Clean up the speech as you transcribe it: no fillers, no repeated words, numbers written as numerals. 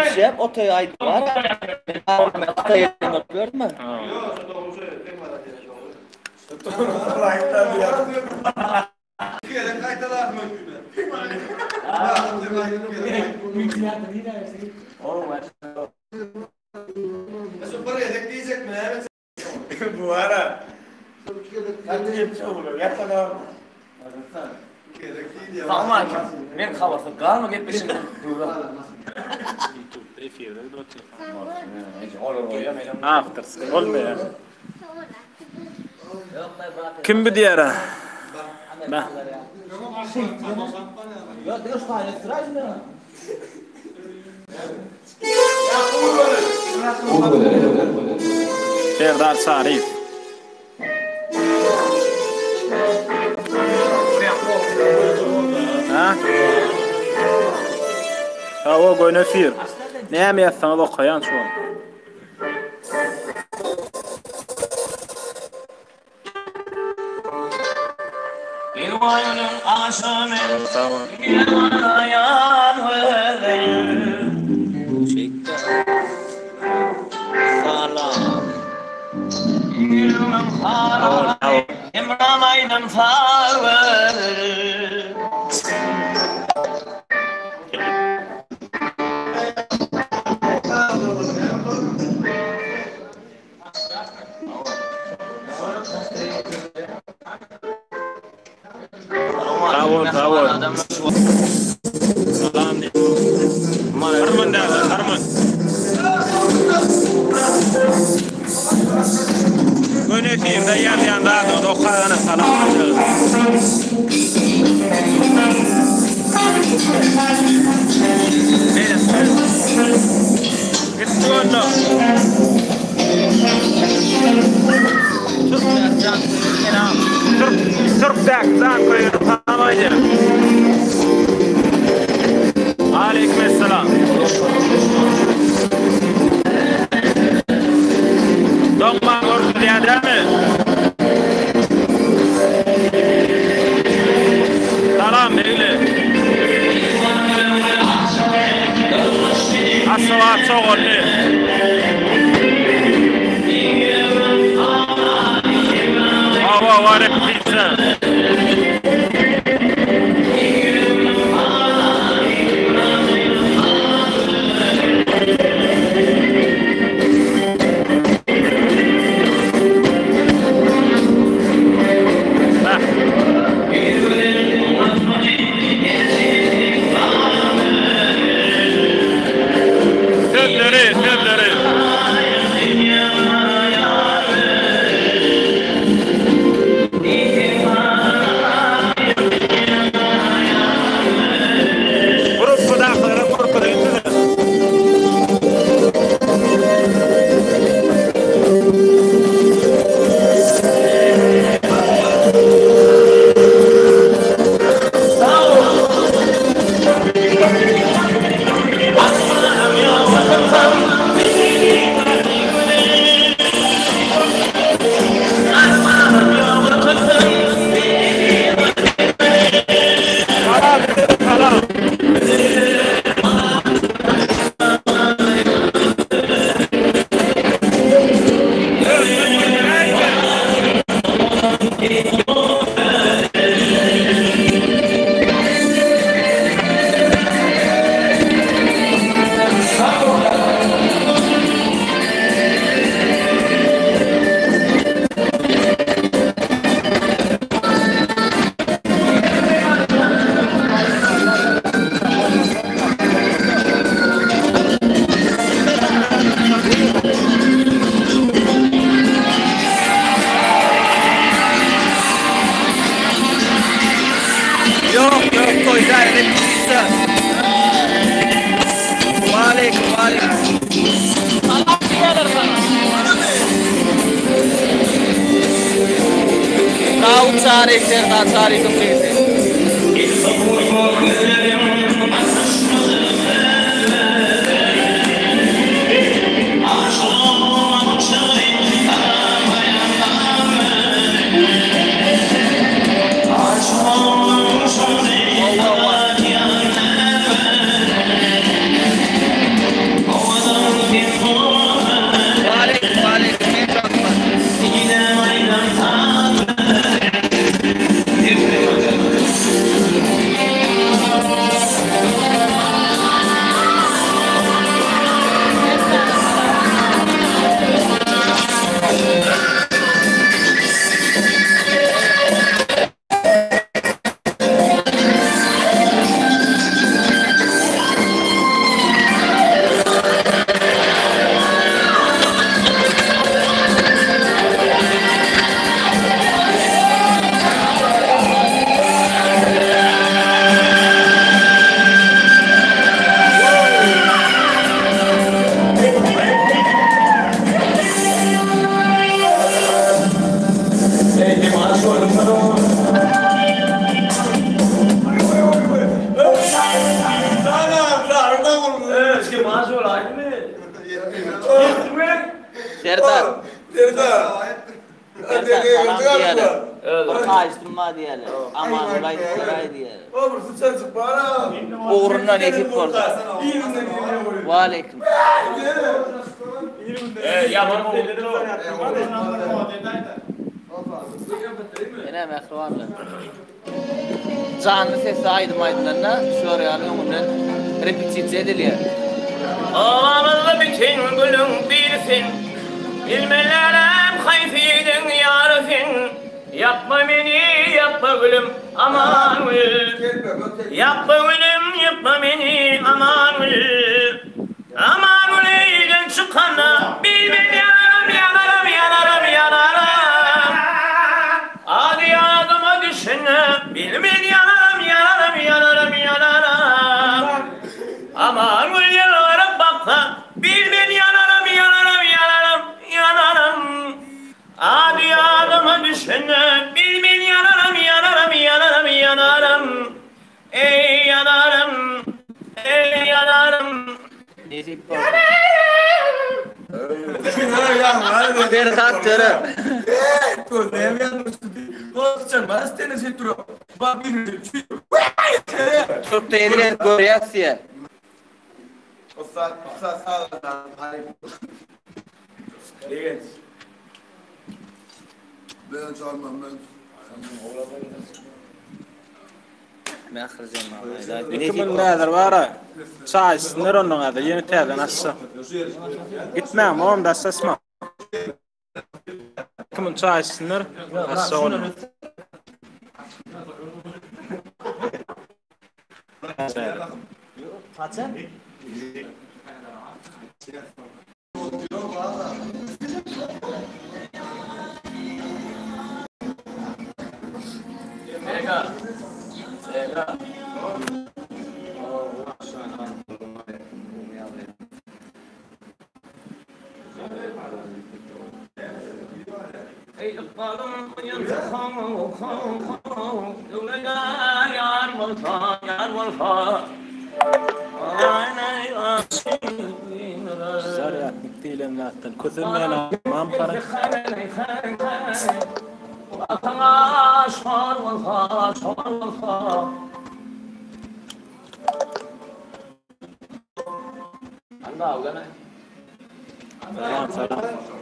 Gepleşýäp otaý aýdyp bar. Ataý görme. Bu ara. Salam Men habarsyz galma gepleşigden YouTube'da efirde gidip otyr. Awtorskiý bolmaýar. Kim bu diýär? Bah. Serdar Çaryýew. Ha? Hawa, göni efir. Näme ýazsaňyz okaýan şu wagt. Sag bol, sag bol. Salam diýip. Harman däl, harman. Göni efirde ýazýan zadyňyzy okagana salam aýdaly. Gitdik onda. Türk Türk jan köýer salam aýdýar. Aleyküm esselam. Doňman görkezýär dälmi? Salam begli. Aşgabat Çoganly. Hawa, hawa, repetisiýa. Heh. Sözleri, sözleri. Gruppadaklara gruppada gitsene. Salam, salam. Ýok, ýok, toý däl, repetisiýa. Waleýkim, waleýkim. Dawut Çaryýew, Serdar Çaryýewiň jigisi. Waleýkim waleýkim men çagyrman. Serdar. Serdar. Serdar salam diýýärler. Bir haýyştym bar diýýärler. Amanguly aýdyp beraý diýýärler. Ugruna nesip bolsa. Waleýkim. Ene mähribanlar. Janly sesli aýdym aýdylanda şular ýaly öňünden repetisiýa edilýär. Obamyzda biten gülüň biri sen, Bilmelerem haýsy ýigidiň ýary sen, Ýakma meni, ýakma gülüm, aman gül. Ýakma gülüm, ýakma meni, aman gül. Aman gül öýden çykanda, Bilmen ýanaram, ýanaram, ýanaram, ýanaram. Ady ýadyma düşende, Bilmen ýanaram, ýanaram, ýanaram, ýanaram. Aman gül ýylgyryp baksa, Bilmen ýanaram, ýanaram, ýanaram, ýanaram. Ady ýadyma düşende, Bilmen ýanaram, ýanaram, ýanaram, ýanaram. Eý, ýanaram, eý, ýanaram. Nesip bolsa. Perhat töre. Türkde edilen görýäs diýýär. Ussat ussat sag Begenç. Begenç almam ben. 2000 häzir bara. Çaý içsinler ondan häzir ýene täzeden açsa. Gitmäň oňam daşlaşma. 2000 çaý içsinler açsa ony. Haçan? Eý ykbalym ýar bolsa, ýar bolsa. Zarýadnik diýlen zatdan kösenmän almam para. Salam salam.